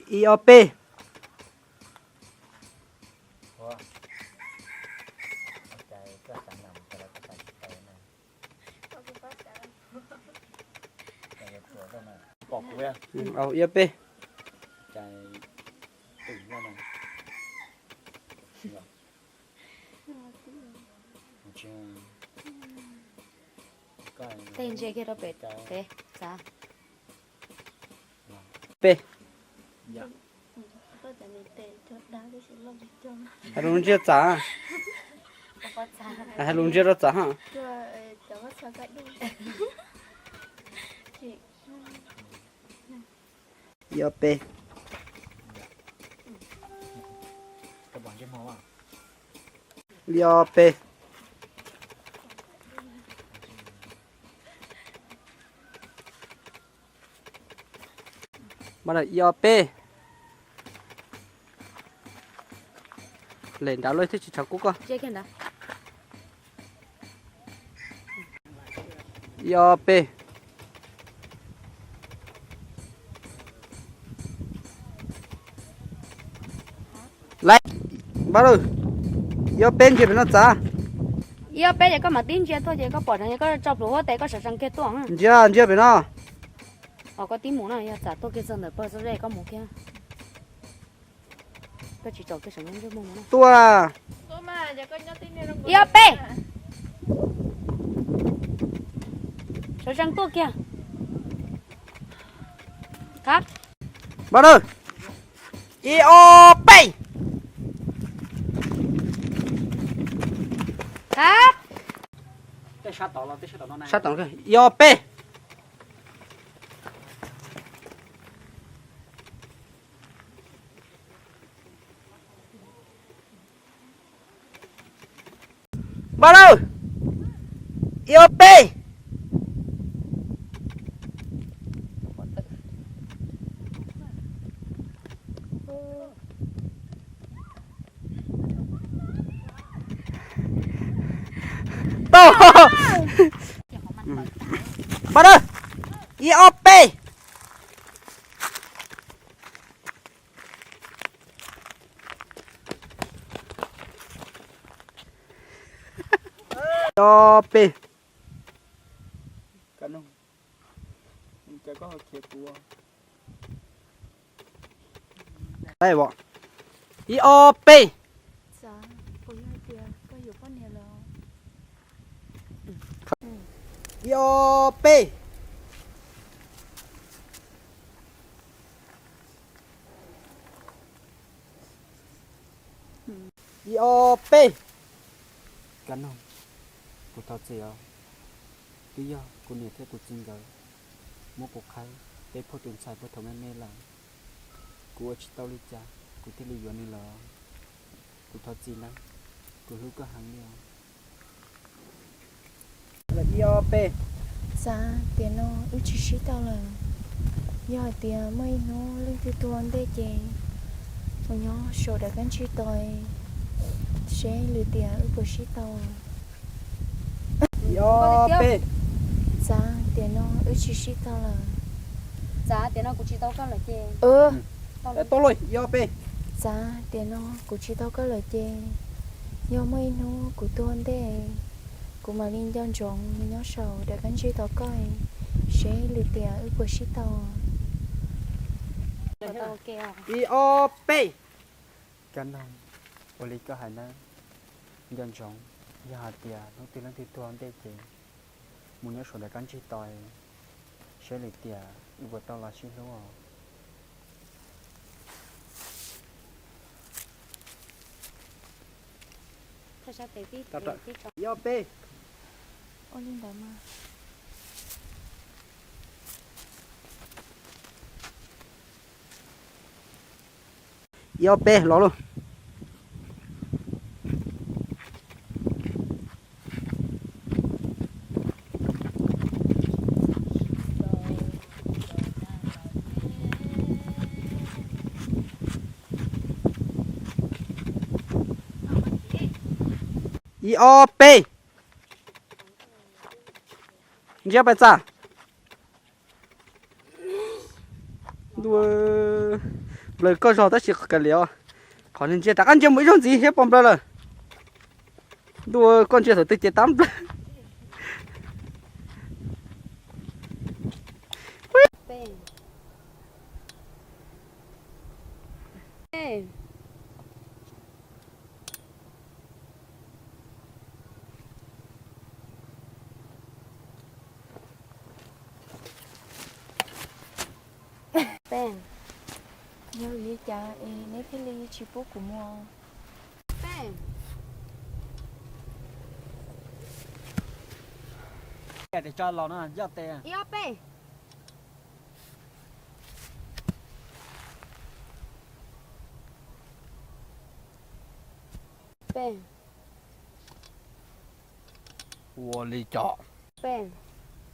Ib ob peb. Ib ob peb. Tej ntsia kiag rau pem, pem txav. Peb. Hais lus ntsia txav. Hais lus ntsia rau txav ha. Ib ob peb. Ib ob peb. Ib ob peb. Lem nrad lawm thiaj tsis tshav kub koj. Ib ob peb. Laiv, npawg, ib ob peb ntsia pem no txav. Ib ob peb ces koj mam tib ntsia tuaj ces koj pom tseeb, koj tso plhuav huab tes koj sawv tsees kiag tuaj. Ntsia, ntsia pem no. Os, koj tib mus no, yog txav tuaj kiag txog ntawm pawg txoj zej koj mus kiag. Koj tsis tsom kiag saum ntsej muag no. Tuaj. Ib ob peb. Sawv tsees tuaj kiag. Qab. Npawg, ib ob peb. Qab. Sab tod, ib ob peb. Npawg, ib ob peb. Tau. Npawg, ib ob peb. Ib ob peb. Ib ob peb. Ib ob peb. Ib ob peb. Kab Noog, kuv thov txim os. Twb yog kuv niam thiab kuv txiv nkawd muab kuv qhaib peb phauj tus ntxhais puag thaum me me lawm. Kuv ua tsis tau li cas kuv thiaj li yuav nws los. Kuv thov txim nawb, kuv hlub koj heev li os. Ib ob peb. Xav tias no wb tsis sib tau lawm. Yog hais tias muaj ib hnub leej twg tuag ntej ces mus nyob saum daim kab ntsig tos seb lwm tiam wb puas sib tau. Ib ob peb. Xav tias no wb tsis sib tau lawm. Xav tias no kuv tsis tau koj lawm ces. Tau lawm, ib ob peb. Xav tias no kuv tsis tau koj lawm ces yog muaj ib hnub kuv tuag ntej, kuv mam li nco ntsoov mus nyob saum daim kab ntsig tos koj seb lwm tiam wb puas sib tau. Ib ob peb. Kab Noog, ua li koj hais nawb, nco ntsoov, yog hais tias hnub twg leej twg tuag ntej ces mus nyob saum daim kab ntsig tos seb lwm tiam wb puas tau los sib hlub os. Ib ob peb. Ua li ntawd mas. Ib ob peb los lauj. Ib ob peb. Ntsia pais txaj. Ntu, Nplawm koj zog tab sis kav liam os. Qhov niag ntsia rov qab ntsia mus ib zaug ntxiv thiab pom nplawm lawm. Ntuj, koj ntsia thaum twg ces tab nplawm. Peb, yog li cas es neb thiaj li tsis pub kuv mus? Peb, ib ob peb. Peb, ua li cas? Peb,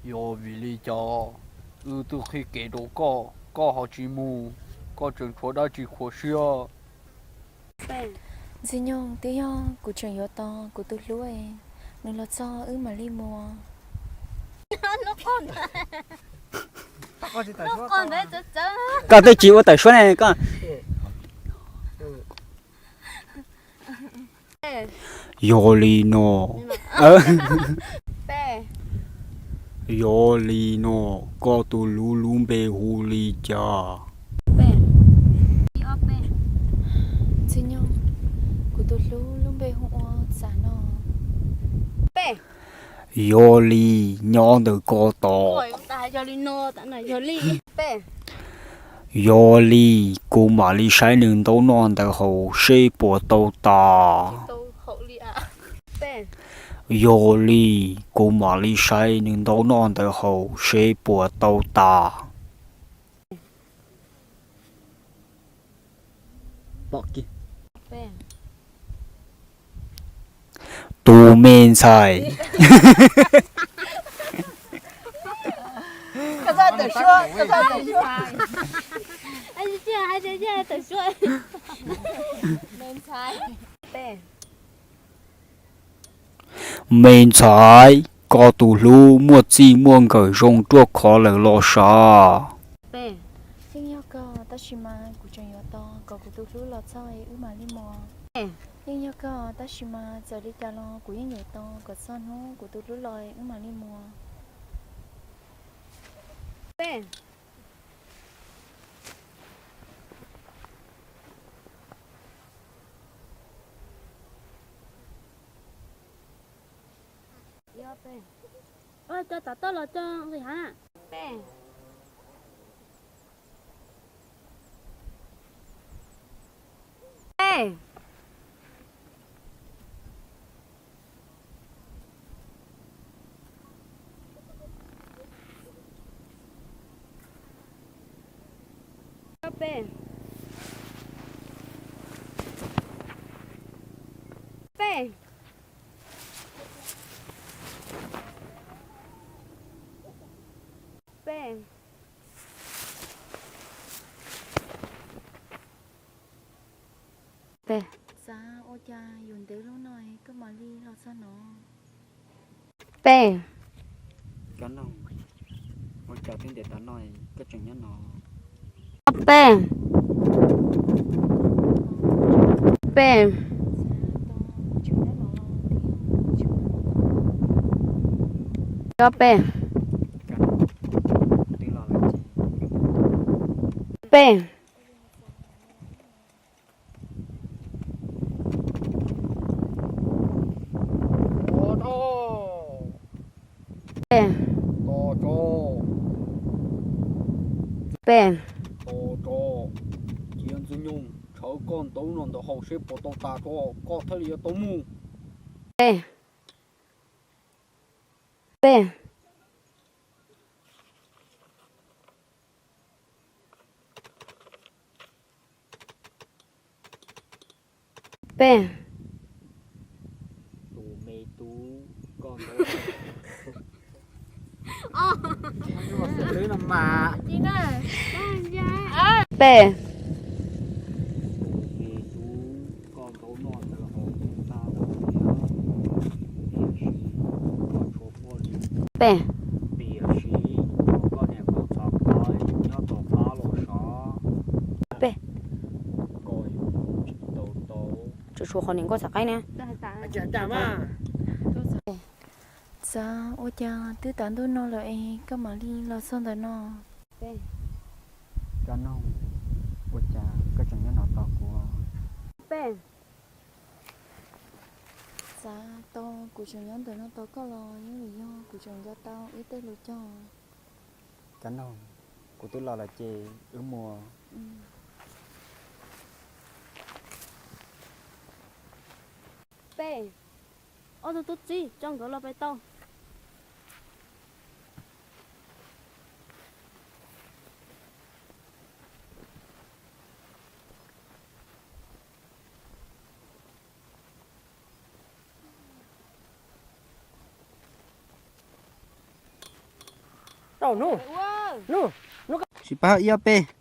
yog vim li cas wb twb qhib kev rau koj, koj ho tsis mus, koj tseem tshuav dab tsi khuam siab? Peb, Ntxwg Nyoog, twb yog kuv tseem yuav tos kuv tus hlub, nws los txog wb mam li mus. Koj twb tsis ua tawm suab ne koj. Yog li no, yog li no, koj tus hlub lub npe hu li cas? Ntxwg Nyoog, kuv tus hlub lub npe hu ua Txam no. Yog li, nyob ntawm koj tod. Yog li, kuv mam li saib nws ntaub noj ntawm haus seb puas tau tas. Yog li, kuv mam li saib nws ntaub noj ntawm haus seb puas tau tas. Tus me ntxhais. Me ntxhais, koj tus hlub muaj txij muaj nkawm zoo ruaj khov lawm los sav? Yeej yog kawg, tab sis mas kuv tseem yuav tos kom kuv tus hlub los txog wb mam li mus. Yeej yog kawg, tab sis mas txawm li cas los kuv yeej yuav tos kom txog hnub kuv tus hlub los wb mam li mus. Cov tom toj los cov nqis hav na. Peb, peb, peb. Xav ua cas yuav ntev lub no koj mam li los txog no? Peb, peb, peb, peb, peb. Peb, peb. Cia Ntxwg Nyoog tshawb koj ntaub noj ntawm haus seb puas tau tas tso, koj thiaj li yuav tau mus. Peb, peb. Peb, tus me tub, koj ntaub, peb, tus me tub, koj ntaub noj ntawm haus tas lawm thiab, tiam sis koj tshuav poj niam, peb, tiam sis koj niam koj txiv nyob tom qab los sav. Peb, Tsuas tshuav qhov niam nkauj xav qaib na. Txav, ua cas twb tav ntuj no lawm es koj mam li los txog ntawm no? Kab Noog, ua cas koj tseem nyob no tos kuv? Txav, tau kuv tseem nyob ntawm no tos koj los yeej vim yog kuv tseem nco tau wb tej lus cog. Kab Noog, kuv twb los lawm ces wb mus. Peb, ob tug tub txib, tso nkawd los pem tau. Tau, hnub, hnub, hnub, tsis pab ib ob peb.